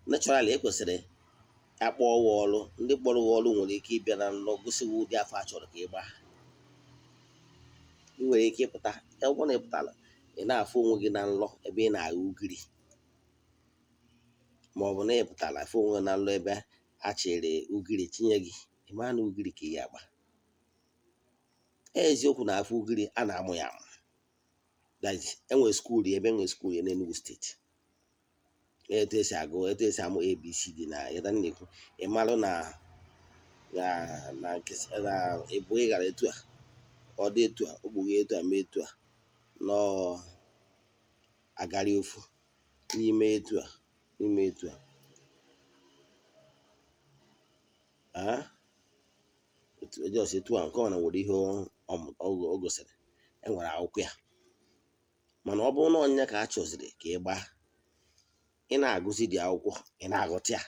naturally ekwesịrị akpọ gị ọrụ. Ndị kpọrọ gị ọrụ nwere ike ịbịa na nlọ gosi gị ụdị afọ a chọrọ ka ị gbaa. Ị nwere ike ịpụta, ọ bụrụ na ị pụtara, ị na-afụ onwe gị na nlọ ebe ị na-agha ugiri, ma ọ bụ na ị pụtara afụ onwe gị na nlọ ebe a chịrị ugiri tinye gị, ị mara na ugiri ka ị ga-agba. Eziokwu na afọ ugiri a na-amụ ya amụ. That is, enwere school ebe enwere school ya n'Enugu Steeti, etu esi agụ, etu esi amụ ABCD na ya na-ekwu. Ị marụ na nke na ịbụ ị gara etu a, ọ dị etu a, okpughe etu a, mee etu a, nọọ agarị ofu n'ime etu a, n'ime etu a, etu just etu a. Nke ọ na nwere ihe o gosiri, enwere akwụkwọ ya. Mana ọ bụrụ na ọnya ka a chọziri ka ị gbaa, ị na-agụzi dị akwụkwọ, ị na-aghọta ya.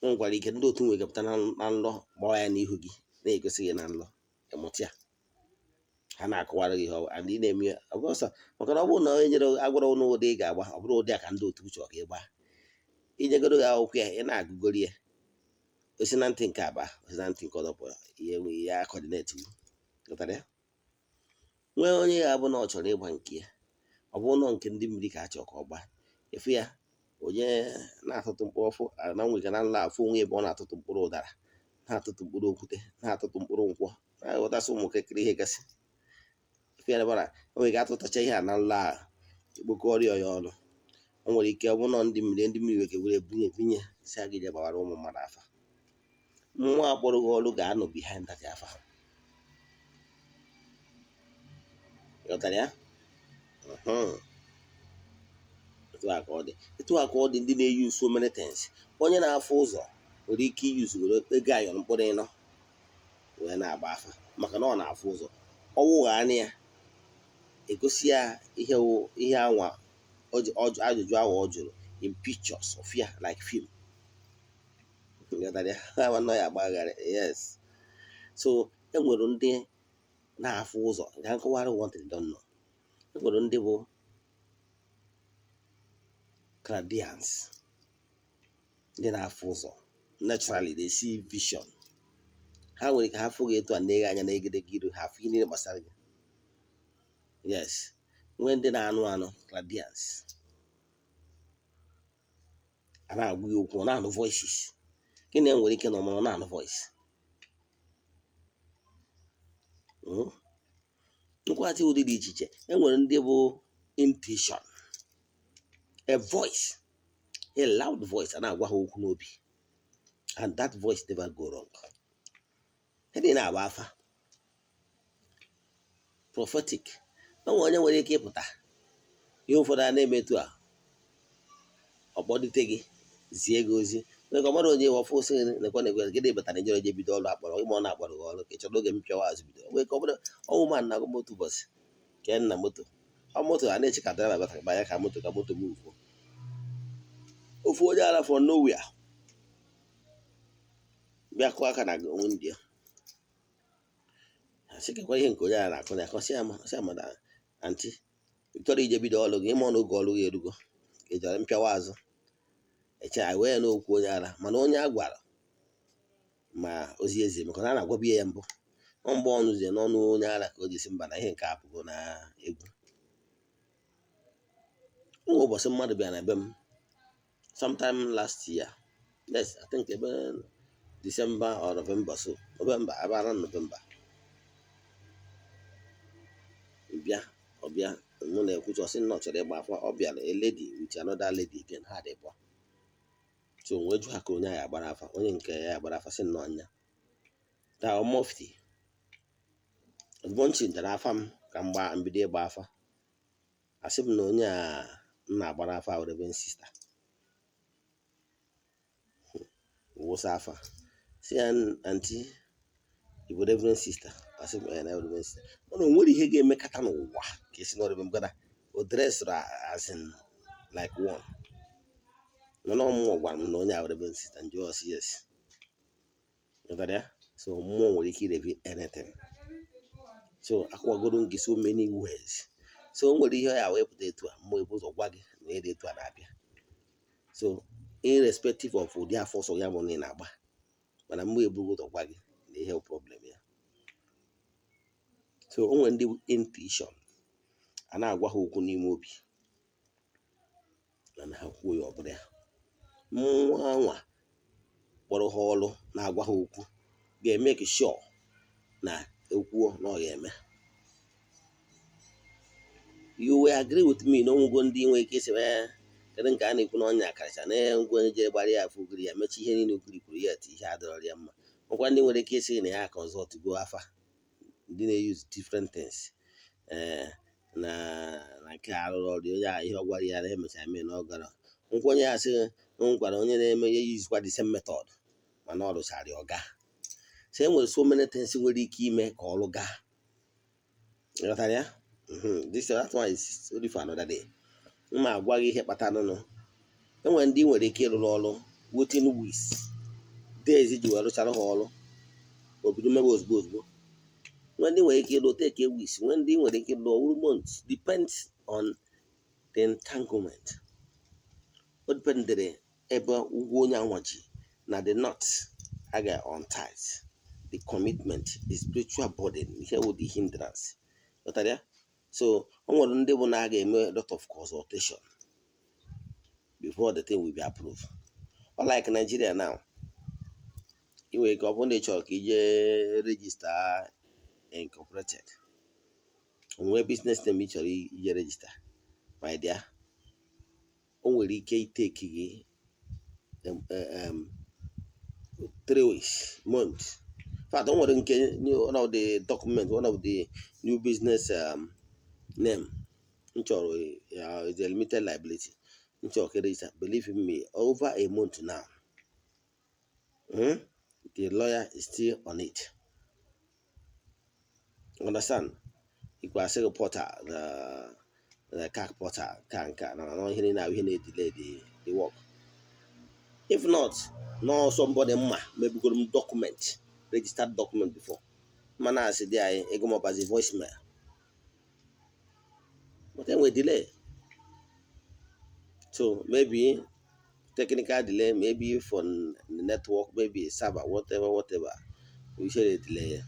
O nwekwara ike ndị otu nwere pụta na nlọ gbawa ya n'ihu gị, na-egosi gị na nlọ, ịmụta ya. Ha na-akọwara gị ihe ọ and ị na-eme ya. Ọ bụrụ sọ maka na ọ bụrụ na onye nyere agwara ụnụ ụdị ị ga-agba, ọ bụrụ ụdị a ka ndị otu chọrọ ka ị gbaa, inyegoro gị akwụkwọ ya, ị na-agụgoro ya, osi na ntị nke aba, osi na ntị nke ọzọ pụọ, ihe nwe ya coordinate ghọtara ya. Nwee onye ya bụ na ọ chọrọ ịgba nke ya, ọ bụrụ na nke ndị mmiri ka a chọrọ ka ọ gbaa efu ya, onye na-atụtụ mkpụrụ ọfụ na nwere na nla afụ onwe ebe ọ na-atụtụ mkpụrụ ụdara, na-atụtụ mkpụrụ okwute, na-atụtụ mkpụrụ nkwọ, na-aghọtasị ụmụ kekere ihe gasị efu ya. Bara o nwere ike atụtacha ihe a na nla a, ekpokọrọ ya ọnụ. O nwere ike ọ bụrụ na ndị mmiri nwere were bunye binye si a gị je gbawara ụmụ mmadụ afa. Mmụọ akpọrọ gị ọrụ ga-anọ behind that afa. Ghọtara ya? Etu a ka ọ dị, etu a ka ọ dị. Ndị na-eyi so many things, onye na-afụ ụzọ nwere ike iyuzu were ego ayọn mkpụrụ ịnọ wee na-agba afa, maka na ọ na-afụ ụzọ. Ọwụgha anya ya egosi ya ihe ihe anwa ajụjụ ahụ ọ jụrụ in pictures of ya like film. Ghọtara ya? Ha ya agbagharị. Yes, so enwere ndị na-afụ ụzọ ga nkọwara one thing don't know. Enwere ndị bụ clairvoyants, ndị na-afụ ụzọ. Naturally, they see vision. Ha nwere ike ha fụ gị etu a na-eghe anya na egedege iru ha, afụ ihe niile gbasara gị. Yes, nwee ndị na-anụ anụ, clairvoyance. A na-agwa ya okwu, ọ na-anụ voices. Gịnị nwere ike na ọmụrụ na-anụ voice. Nkwatị ụdị dị iche iche. E nwere ndị bụ intuition, a voice, a loud voice a na-agwa ha okwu n'obi, and that voice never go wrong. Ndị na-agba afa prophetic, o nwere onye nwere ike ịpụta ihe ụfọdụ a na-eme etu a, ọ kpọlite gị, zie gị ozi. Nwere ka ọ mara onye ọfụ sị nekwa nekwe gịnị batara njere je bido ọrụ akpọrọ ịma ọ na-akpọrọ gị ọrụ ka ị chọrọ oge mpịawa azụ bido. Nwere ka ọ bụrụ ọnwụ ma na moto ụbọchị ke nna moto ọ moto a na-eche ka driver bata banya ka moto move. Ofu onye ara from nowhere bịa kụọ aka na onwe ndị ya, asị kekwa ihe nke onye ara na-akụ na akọ, sị ya ma na aunty, ị chọrọ ije bido ọrụ gị, ịma ọ na oge ọrụ gị erugo, ị chọrọ mpịawa azụ eche anyị wee n'okwu onye ara. Mana onye a gwara ma ozi ezi maka na a na-agwabu ya mbụ ọ mgbe ọnụ zie n'ọnụ onye ara ka o ji si mba na ihe nke apụgo na egwu. Nwa ụbọchị mmadụ bịara na be m sometime last year, yes, I think ebe December or November, so November, ebe around November, bịa ọbịa mụ na-ekwucha, ọsị nna ọ chọrọ ịgba afa. Ọ bịara, a lady with another lady again, ha dị bụ. So wee jụ ha ka onye ya agbara afa, onye nke ya agbara afa, sị nnọọ anya ta mofti. Ozugbo m chintara afa m ka m gbaa mbido ịgba afa, asị m na onye a m na-agbara afa Reverend Sister wụsa afa, si ya, "Aunty, ị bụ Reverend Sister?" Asị m na Reverend Sister. Mana o nwere ihe ga-emekata n'ụwa ka esi na Reverend gada o dressed as in like one. Mana mmụọ gwara m na onye a Reverend Sister. Njụ, ọsị yes. Ghọtara ya? So mmụọ nwere ike ireveal anything. So akwagoro gị so many ways. So o nwere ihe ya wee pụta etu a, mmụọ ebu ụzọ gwa gị na ihe dị etu a na-abịa. So irrespective of ụdị afọ ọsọ ya bụ na ị na-agba, mana mmụọ ebughị ụzọ gwa gị na ihe bụ problem ya. So o nwere ndị intuition, a na-agwa ha okwu n'ime obi, mana ha kwuo ya, ọ bụrụ ya mmụọ anwa kpọrọ ha ọrụ na-agwa ha okwu ga-eme ka sure na ekwuo na ọ ga-eme. You will agree with me na onwego ndị nwere ike isi, "Ee, kedu nke a na-ekwu na ọnya karịcha na ngwa onye jere gbara ya afọ ugiri ya mechi ihe niile ugiri kwuru ya eti ihe adọrọ ya mma." Nwekwa ndị nwere ike isi na ya consult go afa, ndị na-use different things, ee, na nke a arụrụ ọrụ onye a, ihe ọ gwara ya na emechara mee na ọ gara. Nkwa onye ya sị nkwara onye na-eme ya yuzikwa the same method, mana ọ rụchara ya ọga. So e nwere so many things nwere ike ime ka ọrụ gaa. Ịghọtara ya? This that one is only for another day. Mma agwa gị ihe kpatara nụ enwere ndị nwere ike ịrụrụ ọrụ within weeks, days ji wee rụchara ha ọrụ, obido mebe ozugbo ozugbo. Nwee ndị nwere ike ịlụ take a weeks, nwee ndị nwere ike ịlụ ọwụrụ months, depends on the entanglement. O dependere ebe ụgwọ onye anwa ji na the knot a ga untie, the commitment, the spiritual burden, ihe wụ the hindrance. Ghọtara ya? So o nwere ndị bụ na a ga-eme lot of consultation before the thing will be approved. Ọ like Nigeria now, ị nwere ike ọ bụrụ na ị chọrọ ka ije register incorporated, onwe business name ị chọrọ ije register, my dear, o nwere ike iteki gị 3 weeks, months. In fact, o nwere nke one of the document, one of the new business name m chọrọ is a limited liability m chọrọ ka register. Believe in me, over a month now, The lawyer is still on it. Understand? Ikwe asị gị portal, the CAC portal ka nke a na ihe niile ahụ, ihe na-edelay the work. If not, no somebody mma mebugoro m document, registered document before, mana asị dị anyị ego maọbazi voicemail, but enwe delay. So maybe Technical delay, maybe from the network, maybe server, whatever, whatever. Ihe delay ya.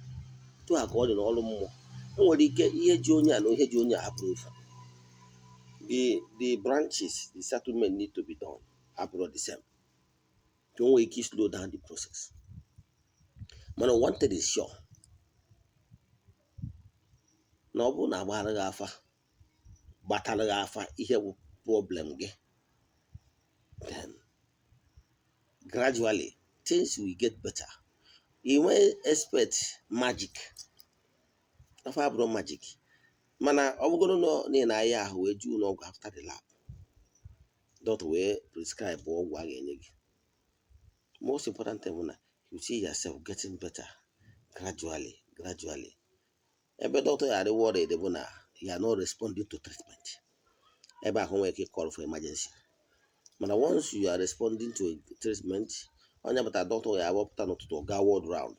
Etu a ka ọ dị n'ọrụ mmụọ. E nwere ike ihe ji onye a na ihe ji onye a hapụrụ ofu. The branches, the settlement need to be done abụrụ the same. So o nwere ike slow down the process. Mana one thing is sure, na ọ bụrụ na agbara gị afa, gbatara gị afa ihe bụ problem gị, then gradually things will get better. You may expect magic. Afa abụrụ magic. Mana ọ bụgoro na ị na-aya ahụ wee jee ụlọ ọgwụ, after the lab, doctor wee prescribe ọgwụ a ga-enye gị. Most important thing bụ na you see yourself getting better gradually, gradually. Ebe doctor ya adị worried bụ na you are not responding to treatment. Ebe ahụ nwere ike call for emergency. Mana once you are responding to a treatment, onye pụtara doctor ya agbapụta n'ụtụtụ gaa ward round,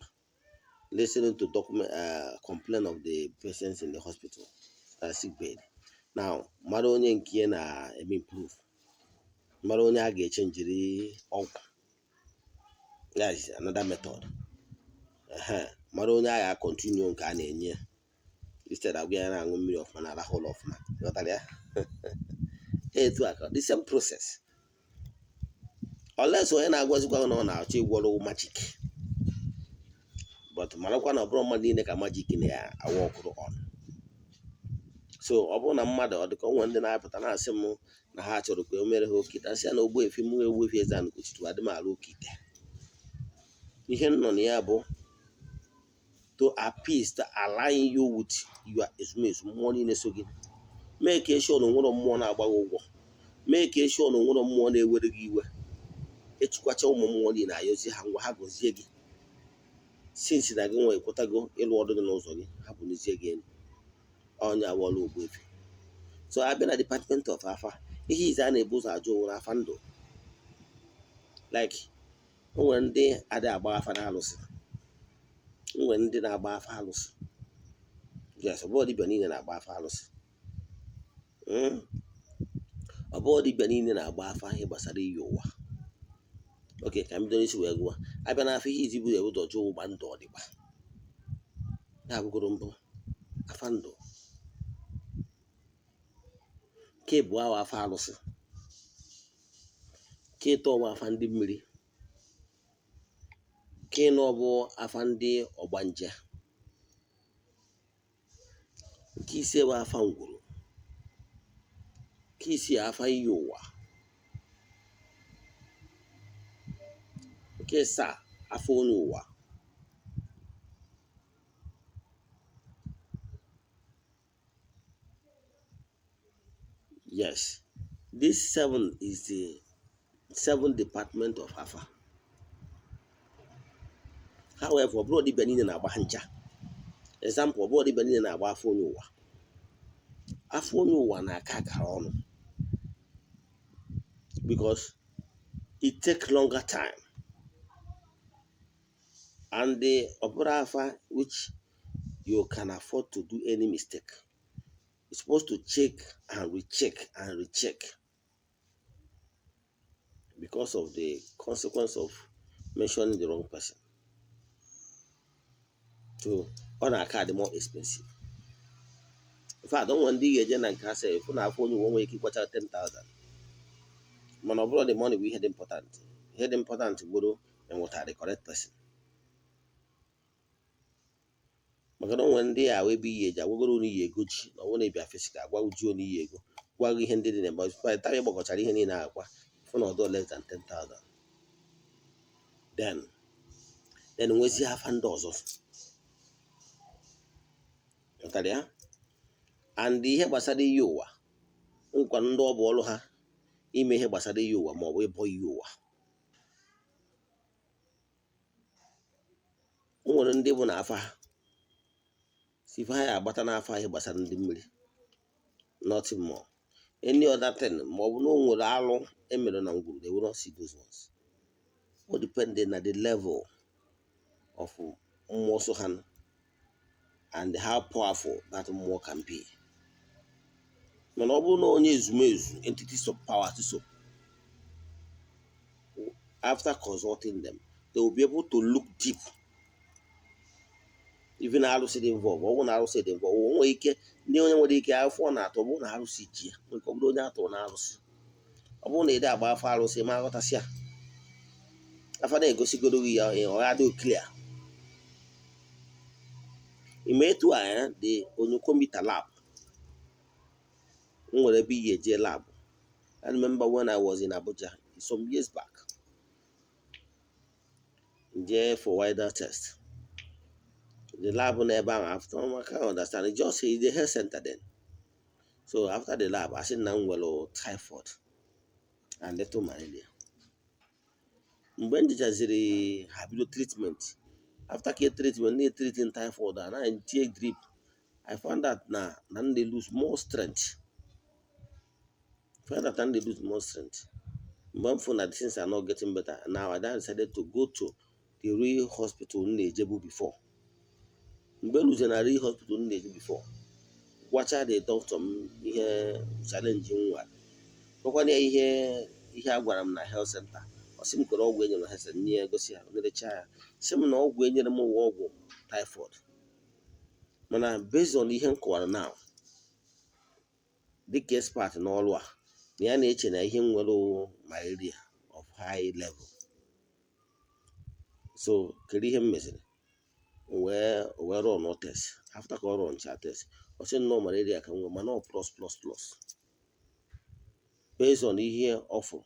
listening to document complaint of the patients in the hospital sick bed. Now, mara onye nke ya na-eme improve, mara onye a ga-eche njiri ọgwụ. That is another method. Mara onye a ga-continue nke a na-enye ya. Instead agwa ya na-aṅụ mmiri ọfụma, na-arahụ ụlọ ọfụma. Ghọtara ya? Etu a ka the same process. Unless onye na-agwazikwa na ọ na-achọ ịgwọrọ magic. But marakwa na ọ bụrụ mmadụ niile ka magic na-awa ọkụrụ on. So ọ bụrụ na mmadụ ọ dịka onwe ndị na-apụta na-asị m na ha chọrọ ka o mere ha oke ite, asị ya na Ogbuefi mụ Ogbuefi Eze-Ana Ugochukwu adị m alụ oke ite. Ihe m nọ na ya bụ to appease, to align you with your ezumezu mmụọ niile so gị. Mee ka eshọ na onwere mmụọ na-agba gị ụgwọ. Mee ka eshọ na onwere mmụọ na-ewere gị iwe. Echukwacha ụmụ mmụọ niile ayọzie ha ngwa ha gọzie gị. Since na gị nwa ekwetago ịlụ ọrụ dị n'ụzọ gị, ha bulizie gị elu. Onye awọla Ogbuefi. So abịa na department of afa, ihe ize a na-ebu ụzọ ajụ nwere afa ndụ. Like o nwere ndị adị agba afa na alụsị. O nwere ndị na-agba afa alụsị. Yes, ọ bụghị dibịa niile na-agba afa alụsị. Ọ bụghị dibịa niile na-agba afa ihe gbasara iyi ụwa. Okay, ka m bido n'isi wee gụwa. Abịa n'afa, ihe izi bụ ụzọ jụọ ụgba ndụ ọdịgba. Ya abụgoro mbụ afa ndụ. Nke abụọ ahụ afa alụsị. Nke ịtọ bụ afa ndị mmiri. Nke ịnọ bụ afa ndị ọgbanje. Nke ise bụ afa ngwuru. Nke isii afa iyi ụwa. Nke asaa afa onye ụwa. Yes, this seven is the seven department of afa. However, ọ bụrụ dibịa niile na-agba ha ncha. Example, ọ bụrụ dibịa niile na-agba afa onye ụwa. Afa onye ụwa na-aka akara ọnụ because it take longer time, and the ọ bụrụ afa which you can afford to do any mistake. You're supposed to check and recheck and recheck because of the consequence of mentioning the wrong person. So ọ na-aka dị more expensive. In fact, o nwere ndị ị ga-eje na nke ha sef fụ na afọ onye uwe nwere ike ịkwacha 10,000, mana ọ bụrụ the money bụ ihe dị important. Ihe dị important bụrụ enwetara the correct person, maka na o nwere ndị a wee bụ iyi eji agwagoro onye iyi ego ji na ọ bụrụ na ịbịa physical agwa ji onye iyi ego, gwa gị ihe ndị dị na ebe taa ịgbakọchara ihe niile akwa fụ na ọdụ less than 10,000. Then nwezie afa ndị ọzọ ghọtara ya and ihe gbasara iyi ụwa nkwa ndị ọ bụ ọrụ ha ime ihe gbasara iyi ụwa ma ọ bụ ịbọ iyi ụwa. O nwere ndị bụ na afa ha si ife ha ya agbata n'afa ihe gbasara ndị mmiri, nothing more, any other thing, ma ọ bụ na o nwere alụ emere na ngwuru, they will not see those ones. O depend na the level of mmụọ so ha and how powerful that mmụọ can be. Mana ọ bụrụ na onye ezumezu, entities of power so After consulting them, they will be able to look deep, even arụsị dị involve. Ọ bụrụ na arụsị dị involve, o nwere ike ndị onye nwere ike afọ na-atụ. Ọ bụrụ na arụsị ji ya, nwere ike ọ bụrụ onye atụrụ na arụsị. Ọ bụrụ na ị dị agba afa arụsị, ma aghọtasịa afa na-egosigoro gị ya, ọ ya dị clear. Ime etu a ya dị onyokomita lab m nwere ebe iyi eje lab. I remember when I was in Abuja some years back, jee for wider test, the lab na ebe ahụ. After, I can't understand it, just say the health center then. So after the lab, I said na m nwere typhoid and little malaria. Mgbe m jechaziri, ha bido treatment. After ka treatment na treating typhoid and I take drip, I found out na m dey lose more strength. Find out na m dey lose more strength. Mgbe m fụ na the things are not getting better now, I then decided to go to the real hospital m na-ejebu before. Mgbe m ruzere na real hospital m na-eje before, gwacha the doctor m ihe challenge m nwere, gwakwana ya ihe a gwara m na health center. Ọ sị m kwere ọgwụ enyere na health center, nye ya, gosi ya, nerecha ya, sị m na ọgwụ enyere m ụwa ọgwụ typhoid, mana based on ihe m kọwara now dịka expert n'ọrụ a, na ya na-eche na ihe m nwere wụ malaria of high level. So kedu ihe m meziri? O wee run test. After ka ọ run cha test, ọ sị nnọọ malaria ka m nwee, mana ọ plus plus plus based on ihe ọ fụrụ.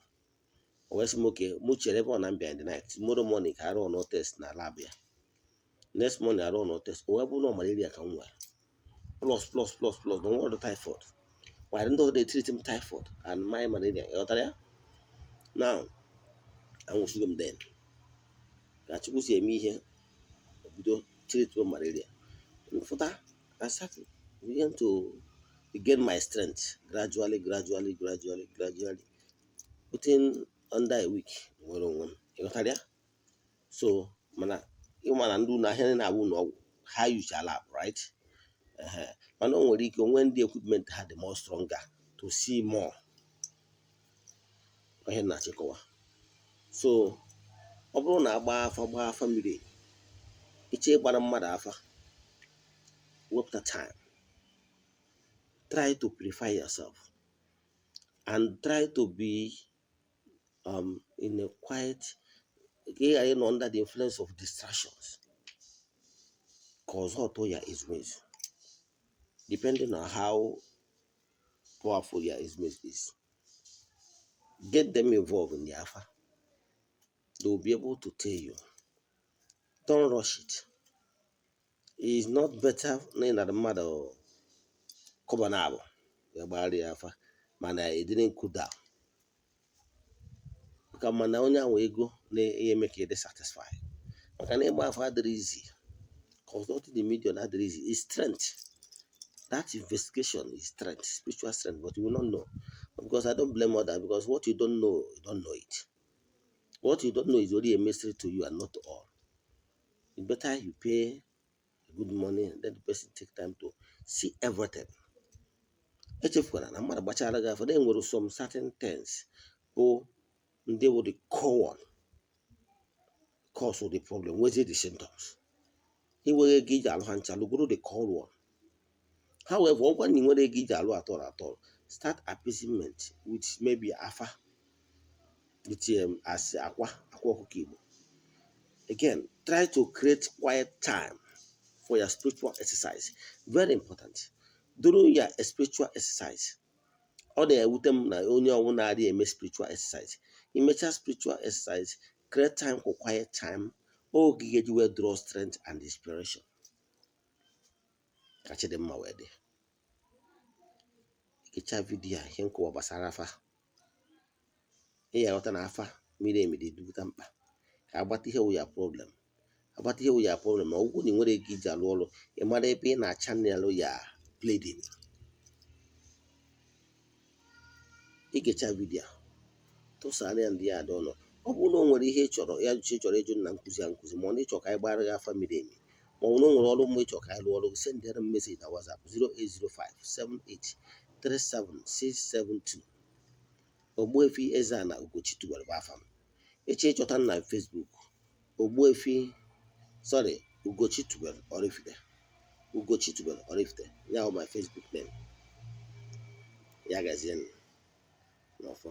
O wee sị m okay, mụ chere ebe ọ na mbịa in the night, tomorrow morning ka a run test na lab ya. Next morning, a run test, o wee bụrụ na ọ malaria ka m nwere plus plus plus plus, na nwere typhoid, while ndị ọzọ dey treat m typhoid and my malaria. Ịghọtara ya? Now anwụchigo m. Then ka Chukwu si eme ihe, o bido treat m malaria. Mfụta, I start begin to gain my strength gradually, gradually, gradually, gradually. Within under a week, nwere onwe m. Ịghọtara ya? So mana ịma na ndị ụlọ ahịa na-awụ ụlọ ọgwụ ha use lab, right? Ehe. Mana o nwere ike onwe ndị equipment ha dị more stronger to see more. Ihe na-achịkọwa, so ọ bụrụ na agba afa, gbaa afa miri emi, ịchọ ịgbara mmadụ afa, wepụta time, try to purify yourself and try to be in a quiet, ka ị ghara ịnọ under the influence of distractions, ka ọzọ ọtọ ya ezumezu. Depending on how powerful your ezumezu is, get them involved in the afa. They will be able to tell you. Don't rush it. It's not better na ị nara mmadụ kọba na abụ ya gbara ya afa, mana it didn't cool down. Maka mana onye ahụ ego na-eme ka ị dị satisfied, maka na ịgba afa adịrị easy. Consulting the medium adịrị easy. Is strength. That investigation is strength, spiritual strength, but you will not know, because I don't blame others, because what you don't know, you don't know it. What you don't know is only a mystery to you and not to all. It's better you pay good money, let the person take time to see everything. Echefukwara na mmadụ gbachara gị afa, na enwere some certain things bụ ndị wụ the core one cause of the problem, wezie the symptoms. Inweghị ego iji alụ ha ncha, lụgoro the core one. However, ọgwa na ị nwere ego iji alụ atọrọ atọrọ, start appeasement with maybe afa with as akwa ọkụkọ Igbo. Again, try to create quiet time for your spiritual exercise. Very important. During your spiritual exercise, ọ na-ewute m na onye ọbụla adịghị eme spiritual exercise. Imecha spiritual exercise, create time for quiet time, oge ga-eji wee draw strength and inspiration. Ka Chidimma wee dị. Gechaa video a, ihe nkọwa gbasara afa, ị ga-aghọta na afa miri emi dị edubuta mkpa ka agbata ihe wụ ya problem, agbata ihe wụ ya problem. Ma ọ bụrụ na ị nwere ego iji alụ ọrụ, ị mara ebe ị na-channel ya bleeding. Igecha video a, tụsara ya ndị ya adị ọnụ. Ọ bụrụ na o nwere ihe ị chọrọ ya ajụjụ ị chọrọ ịjụ na nkụzi a nkụzi, ma ọ na ịchọ ka anyị gbara gị afa miri emi, ma ọ bụ na o nwere ọrụ mma ịchọ ka anyị rụọ ọrụ gị, sendịara m message na WhatsApp 08057837672. Ogbuefi Eze-Ana Ugochi tubelu bụ afa m. Ịchọ ịchọta m na Facebook, Ogbuefi, sorry, Ugochi Tubelu Oraifite, Ugochi Tubelu Oraifite, ya bụ my Facebook name. Ya gazie n'ọfọ.